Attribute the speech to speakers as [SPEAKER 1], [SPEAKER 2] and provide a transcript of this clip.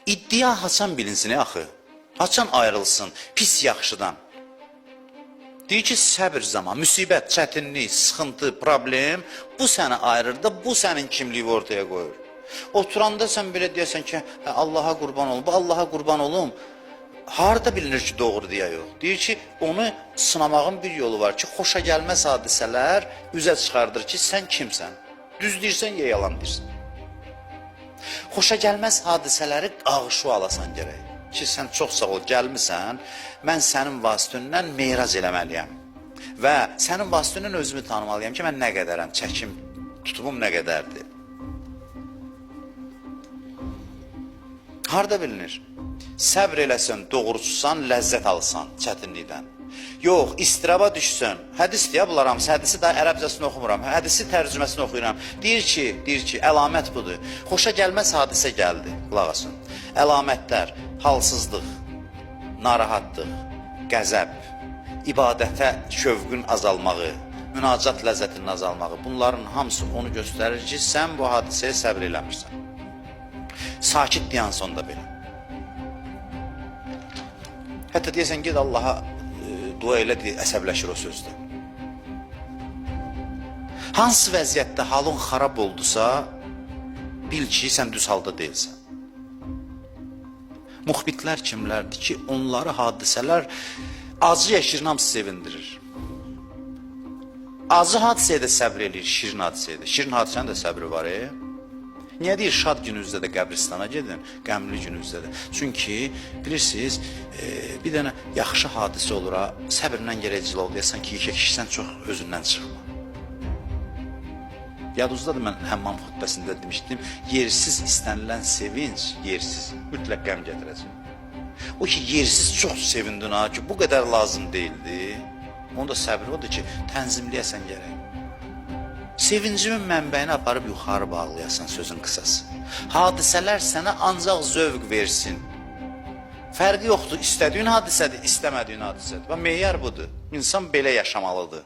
[SPEAKER 1] İddia haçan bilinsin axı? Haçan ayrılsın pis yaxşıdan? Deyir ki, səbir zaman, müsibət, çətinlik, sıxıntı, problem bu səni ayırır da, bu sənin kimliyi ortaya qoyur. Oturanda sən belə deyəsən ki, hə, Allaha qurban olum, bu Allaha qurban olum. Harda bilinir ki, doğru deyə yox? Deyir ki, onu sınamağın bir yolu var ki, xoşa gəlməz hadisələr üzə çıxardır ki, sən kimsən? Düz deyirsən ya yalan deyirsən? Xoşa gəlməz hadisələri ağışu alasan gərək. Ki sən çox sağ ol, gəlmisən, mən sənin vasitəndən meyrac eləməliyəm. Və sənin vasitəndən özümü tanımalıyam ki, mən nə qədərəm, çəkim, tutumum nə qədərdir. Harda bilinir? Səbr eləsən, doğruçusan, ləzzət alsan çətinlikdən. Yox, istiraba düşsən. Hədis deyə bunlar hamısı. Hədisi daha ərəbcəsini oxumuram. Hədisi tərcüməsini oxuyuram. Deyir ki, əlamət budur. Xoşa gəlməz hadisə gəldi. Qulaq asın. Əlamətlər: halsızlıq, narahatlıq, qəzəb, ibadətə şövqün azalmağı, münacat ləzzətinin azalmağı. Bunların hamısı onu göstərir ki, sən bu hadisəyə səbr eləmirsən. Sakit dayan sonda belə. Hətta deyəsən get Allaha dua elə deyə əsəbləşir o sözdə. Hansı vəziyyətdə halın xarab oldusa, bil ki, sən düz halda deyilsən. Muxbitlər kimlərdir ki, onları hadisələr acı ya şirin hamısı sevindirir. Acı hadisəyə də səbr eləyir, şirin hadisəyə də. Şirin hadisənin də səbri var, e? Niyə deyir şad gününüzdə də qəbristana gedin, qəmli gününüzdə də? Çünki bilirsiniz, bir dənə yaxşı hadisə olur ha, səbrlə gərək cilovlayasan ki, yekə kişisən çox özündən çıxma. Yadınızdadır mən həmmam xutbəsində demişdim, yersiz istənilən sevinc, yersiz mütləq qəm gətirəcək. O ki yersiz çox sevindin ha ki, bu qədər lazım deyildi. Onun da səbri odur ki, tənzimləyəsən gərək. Sevincimin mənbəyini aparıb yuxarı bağlayasan sözün qısası. Hadisələr sənə ancaq zövq versin. Fərqi yoxdur, istədiyin hadisədir, istəmədiyin hadisədir. Və meyar budur. İnsan belə yaşamalıdır.